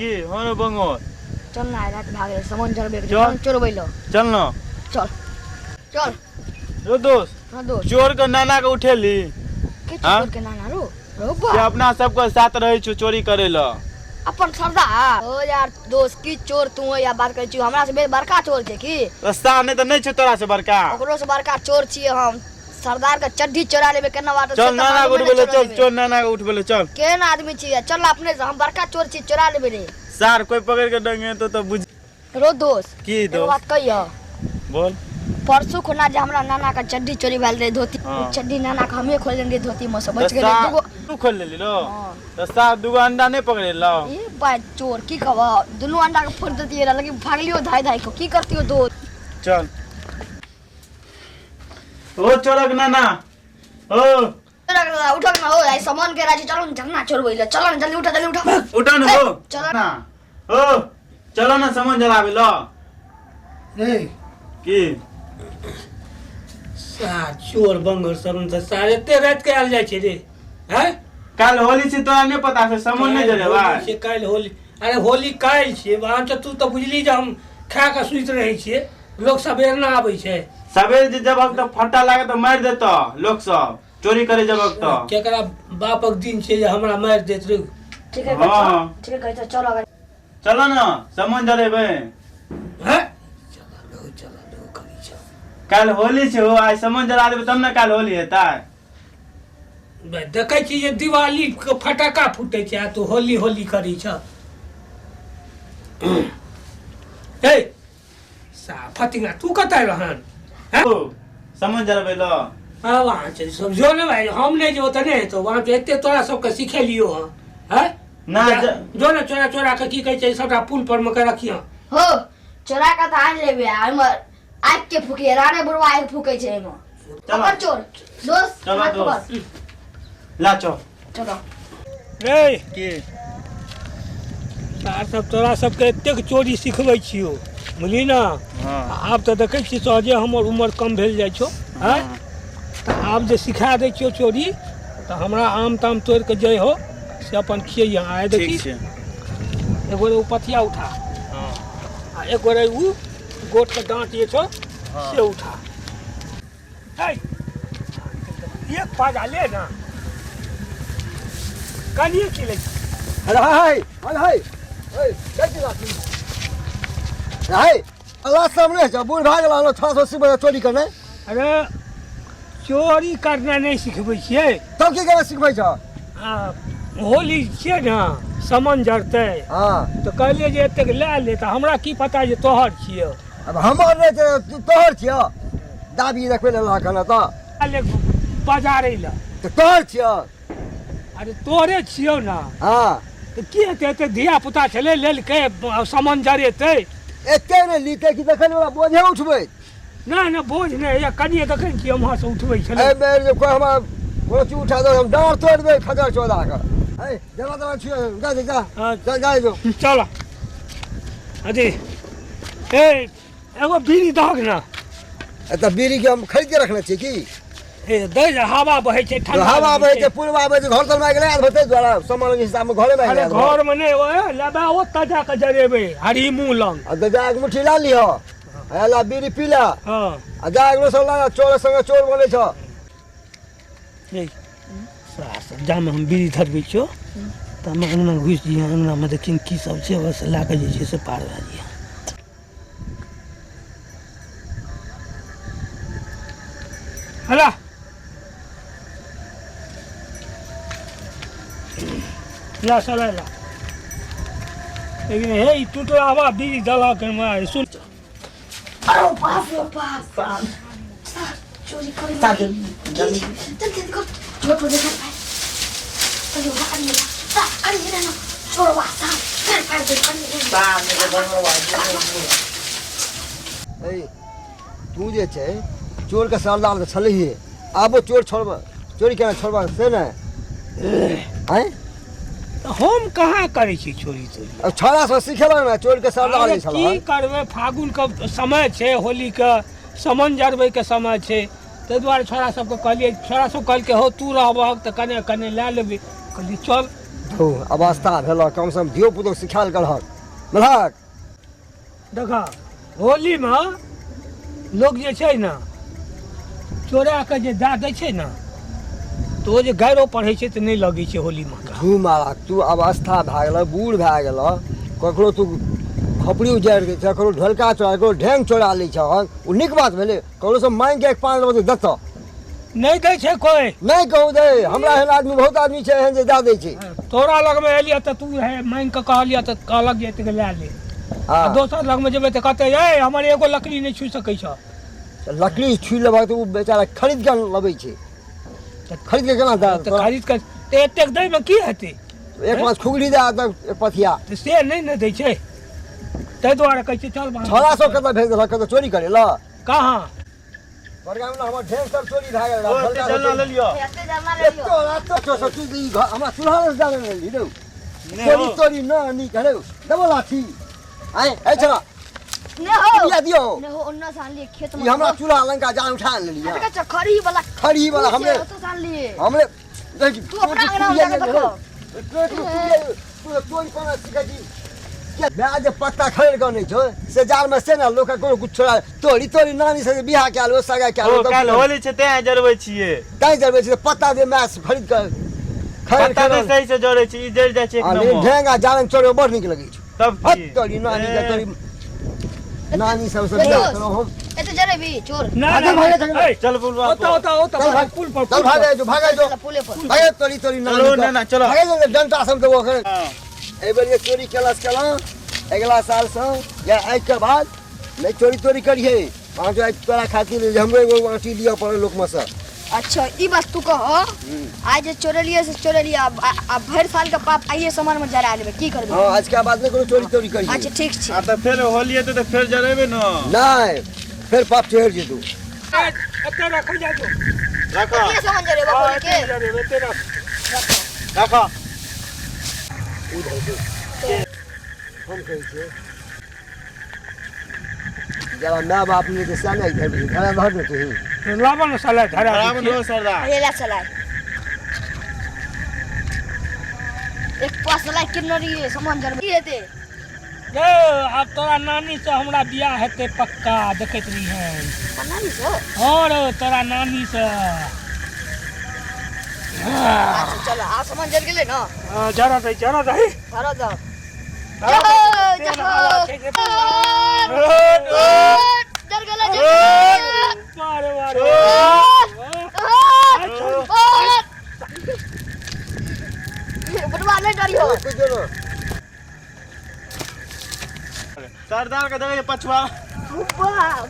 की हो रे बंगोर चल ना आइ राति भए गेलै सामान जरबै के चल। चल चोरबै लए चल ना चल चल रो दोस्त हाँ दोस्त चोर के नाना के उठेली के हाँ? चोर के नाना रो रो से बा अपना सबके साथ रहै छौ चोरी करे ल अपन सरदार ओ यार दोस्त की चोर तू है या बात करै छी हमरा से बड़का चोर छै की रस्ता नहि तऽ नहि छौ तोरा से बड़का ओकरो से बड़का चोर छियै हम सरदार के चड्ढी चोरा लेबै केना बात चल नाना के उठबै ले चल चोर नाना के उठबै ले चल केहन आदमी छियै चल अपने से हम बड़का चोर छी चोरा लेबै रे सार कोई पकड़ के डंगे तो तऽ बुझ रो दोस्त की एगो दोस्त बात कहियो बोल परसू खुना जे हमरा नाना के चड्ढी चोरी भेल रहे धोती हाँ। ओ चड्ढी नाना के हमे खोल देने रहियै धोती में से बच तऽ गेलै सार दूगो तू खोल लेली रो हाँ। तऽ सार दूगो अंडा नहि पकड़ेलौ ई बा चोर की कहब दुनू अंडा के फोड़ देतियै रहे लेकिन भागलियो धाय धाय के की करतियो दोस्त चल ओ चोरक नाना ओ उठक ना हो आई सामान के राजी चलो न झरना छोड़बै ले चलो न जल्दी उठा जल्दी उठा उठा न हो चलो ना ओ चलो ना सामान जलाबे ल रे की सा चोर बंगर सब तऽ सारे एते राति के आयल जाइ छै रे हैं काल होली छै तोरा नहि पता छै सामान नहि जलेबा होली छै काल्हि होली अरे होली काल्हि छियै वहाँ तऽ तू तऽ बुझली जे हम खा कऽ सुति रहै छियै लोक सबेर ना आबै छै सबेर जे जबक तऽ फट्टा लागे तऽ मारि देतऽ लोक सब चोरी करे जबक तऽ केकरा बापक दिन छै जे हमरा मारि देत रे ठीक है हाँ। ठीक है कहै छौ चलो अगर चलो न सामान जलेबै हैं चला दो चला दो करी छौ काल्हि होली छै हो आइ सामान जला देबै तब ने काल्हि होली हेतै बे, देखै छी जे दिवाली के फटाका फूटै छै आ तू होली होली करी छ हे सा फतिंगा तू कतऽ रहन हैं? ओ सामान जलबै ल हाँ वहाँ चल सब जो ने भाई हम नहीं जो तऽ नहीं हेतौ वहाँ तो एते तोरा सबके सिखेलियो हँ हैं ना जो ने चोरा चोरा के की कहै छै सबटा पुल पर मे के रखियो हो चोरा के तऽ आनि लेबै आ ओहिमे आगि के फूकिए राणे बुढ़वा आगि फूकै छै एहिमे चलो। पकड़ चोर दोस्त चलो हाथ दोस्त। पकड़ ला चल चलो रे की सार सब तोरा सबके एतेक चोरी सिखबै छियौ बुझली ने हाँ आब तऽ देखै छी सहजे हमर उमर कम भेल जाइ छौ आँय तऽ आब जे सिखा दै छियौ चोरी तऽ हमरा आम ताम तोड़ि कऽ जे हो से अपन खियैहे आइ देखी ठीक छै एगो रे ओ पथिया उठा हाँ आ एगो रे उ गोट के डाँट जे छौ हाँ। से उठा है एक पाजा ले ना कनिए की लै छी? अरे हाय अरे हाय ओए कैसे बात हाय अल्लाह सामने छै बूढ़ भए गेल ना छह सौ सिबे चोरी करने अरे चोरी करना नहि सिखबै छियै तब की करना सिखबै छ आ, होली छियै ने सामान जरतै हाँ तऽ कहलियै जे एतेक लए ले तऽ हमरा की पता जे तोहर छियै अब हमर नहि छै तू तोहर छियौ दाबी रखबै लए कहना तऽ ले बाजारे लए तऽ तोहर छियौ अरे तोहरे छियौ ने हाँ तऽ की हेतै एते धिया पुता छलै लेलकै सामान जरेतै एते नहि लीते कि देखै वाला बोझे उठबै नहि नहि बोझ नहि हैया कनिए देखै ने छियै उम्हरसँ उठबै छलै एहि बेर जे कोइ हमरा कोनो चीज उठा दे हम डाँड़ तोड़ि देबै खजर चौदा के है जरा जरा छियै जा जा हाँ। जा जा जो चल अथी ए एगो बीड़ी दहक ने एतऽ बीड़ी के हम खरीद के रखने छियै की ए दै जे हवा बहै छै ठंडा हवा लगै बहै छै पूर्वा बहै छै घर तर मारि गेलै आर भतै द्वारा सामान के हिसाब में घरे मारि अरे गेलै घर मे नहि ओए लेबा ओतऽ जा कऽ जरेबै हरी मुँह लग आ तऽ जा एक मुट्ठी ला लिह आ ला बीड़ी पी ला हँ आ जा एकरो सब ला चोर संगे चोर बनै छ रे सास जामे हम बीड़ी धरबै छियौ तऽ हम अङ्गना घुसि जइहे अङ्गनामे देखिन की सब छै ओहिसँ लए कऽ जे छै से पार भए जइहे हला ला सलाइ ला लेकिन हे ई टूटला हवा बीड़ी देलक सुन अरे बाप रे बाप सार चोरी कर जल्दी जल्दी कर चोर को देखा पाए अरे वाह अरे वाह अरे ये ना चोर वाह सार कर कर दे कर ए तू जे छै चोर के सरदार तऽ छलहिए आबो चोर छोड़ब चोरी केना छोड़ब से ने आँय तऽ हम कहाँ करै छी चोरी तोरी अब छोड़ा सब सिखेलक ने चोर के सरदार अरे जे छल की करबै फागुनके समय छै होलीके समन जरबैके समय छै ताहि दुआरे छोड़ा सबके कहलियै छोड़ा सब कहलकै हौ तू रहबहक तऽ कने कने लए लेबै कहलियै चल धौ अवस्था भेल कम से कम धियो पुतो सिखायल करहक बुझलहक। देखा होलीमे लोक जे छै ने चोरा कऽ जे दए दै छै ने तऽ ओ जे गाइरो पढ़ै छै तऽ नहि लगै छै होलीमे। धू मारा तू अवस्था भए गेलह, बूढ़ भए गेलह, ककरो तू खोपड़ी उजाड़ि दै छह, ककरो ढोलका चोरा, ककरो ढेंग चोरा लै छहक, ओ नीक बात भेलै? ककरोसँ माँगि कऽ एक पान लेबह तऽ देतह? नहि दै छै कोइ। नहि कहू दे, हमरा एहन आदमी बहुत आदमी छै एहन जे दए दै छै। तोरा लगमे एलियै तऽ तू हे माँगि कऽ कहलियै तऽ कहलक जे एतेक लए ले। हँ। आ दोसर लगमे जेबै तऽ कहतै ए हमर एगो लकड़ी नहि छू सकै छह। तऽ लकड़ी छू लेबह तऽ ओ बेचारा खरीद कऽ लबै छै, तऽ खरीद कऽ केना दए? तऽ खरीद कऽ तऽ एतेक दैमे की हेतै? एक पाँच खुगड़ी दए तऽ एक पथिया। तऽ से नहि ने दै छै, ताहि दुआरे कहै छियै चल बाहर। छोड़ा सब कतऽ भेज देलक? कतऽ चोरी करै लए? कहाँ? बड़गाँव में हमर ढेर सब चोरी भए गेल। ओ एते जलना लेलियो। एते जलना ले लियो। एतो रातो चो सब चीज ई घर हमरा चूल्हा लग जाने लेली रौ। नहि चोरी हो। तोरी न नीक हरे देबो लाठी आय ए छला ने हो। दिया दियो। ने हो, ओन्ना से आनलिए खेत में। ई हमरा चूल्हा लंका जान उठा लेली। अरे कच्चा खरी वाला। खरी वाला हमरे। ओतऽ से आनलिए। हमरे देख। तू अपना अंगना में जाके देखो। तू तोरी कोना सिखै छी? माय जे पत्ता खरीद कऽ नहि छौ से जाल में से ने लोक कोनो कुछ छोड़ा तोरी तोरी नानी से बियाह कयल ओ सगा कयल। ओ काल्हि होली छै तें जरबै छियै। तैं जरबै छै पत्ता जे माय खरीद कऽ खरीद। पत्ता नहि सही से जरै छै, ई जरि जाइ छै एक आ लेकिन नंबर। ढेंग आ जारन चोरे बड़ नीक लगै छै। तब हट की तोरी नानी के ए, तोरी नानी सब से बियाह केलहुँ हम। एते जरेबी चोर? ना। भागे, ना। भागे, भागे। ए, चल बुलवा। ओतऽ ओतऽ ओतऽ चल भाग। पुल पर। चल पुल पर। भागे जो, भागे जो। चल पुले पर। भागे तोरी तोरी नानी चलो, के। ना, ना, चलो। भागे जो, डंटा सब देबो एखन। हँ। एहि बेर जे चोरी केलस केलहुँ, अगिला सालसँ या आइके बाद नहि चोरी तोरी करिहे। अहाँ जो आइ तोरा खातिर जे हमरो एगो आँटी लिअ पड़ल लोकमे सँ। अच्छा ई बात तू कह, आइ जे चोरेलिए से चोरेलिए, आब आब भरि साल के पाप आइए सामान में जरा लेबै, की करबै? हँ, आजके बाद नहि कोनो चोरी तोरी करिहे। अच्छा ठीक छै। आ तऽ फेर होली हेतै तऽ फेर जरेबै ने? नहि, फेर पाप चढ़ि जेतौ। एते रखल जाइ छौ। रख। कतिये सामान जरेबै हँ, होली एते के? जरेबै, एते रख। रख। हम कहै छियै जरा माय बाप नहि तऽ सएह नहि धरबै, धरा धर ने तू। लाबऽ ने साला, धरा दै बराबर छियै। हो सरदार। अरे ला चलाय एक पास चलाय किन्नो रहिए सामान जरबै की हेतै? रे आब तोरा नानी से हमरा बियाह हेतै पक्का, देखैत रहिहन। नानी से? हँ रौ, तोरा नानी से। अच्छा चल, आब सामान जल गेलै ने? हँ, जरा दही, जरा दही। धरा दऽ। धरा जहो दही, जहो तेल हवा छै जे- जल गेलै, जल गेलै। मारे मारे। हाँ। बुढ़वा नहीं डरियो। कुछ ना। सरदार के देखै छै पछुआ। बाप।